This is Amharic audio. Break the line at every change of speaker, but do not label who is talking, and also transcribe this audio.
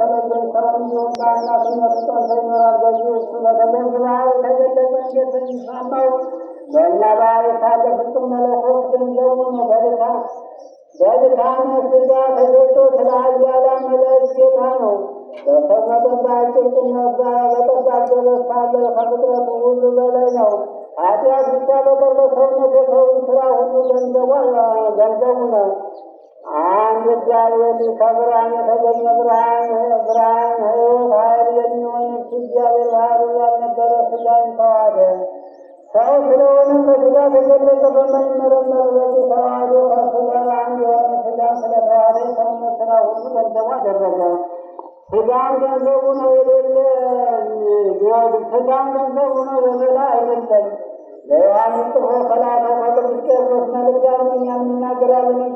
ተለየ። ሰው እንዲሁም በአናትነቱ ጸንቶ ይኖራል። በዚህ እሱ በተገኝ ባህሪ ተገለጸ። እንዴት እንስማማው? በእኛ ባህሪ ሳለ ፍጹም መለኮት ገንዘቡ ነው። በድካመ ሥጋ ተገልጦ ስለ ኃያላን መላእክት ጌታ ነው። በሰው መጠን በአጭር ቁመት በጠባብ ደረት ሳለ ከፍጥረቱ ሁሉ በላይ ነው። ኃጢአት ብቻ በቀር በሰውነት የሰውን ሥራ ሁሉ ገንዘቡ ነው። አንድ እግዚአብሔር ከብርሃን የተገኘ ብርሃን ብርሃን ሕይወት ኃይል የሚሆን እርሱ እግዚአብሔር ባህሪው ያልነበረ ሥጋን ተዋሃደ። ሰው ስለሆነም በሥጋ ተገለጸ። በማይመረመር በቂ ተዋህዶ ከእርሱ ጋር አንድ የሆነ ሥጋን ስለተዋሃደ የሰውነት ሥራ ሁሉ ገንዘቡ አደረገ። ሥጋን ገንዘቡ ነው የሌለ ሥጋን ገንዘቡ ነው የሌላ አይደለም። ለዮሐንስ ጽፎ ከላከው ከቅዱስ ጴጥሮስ መልእክት ዳግመኛ እንናገራለን።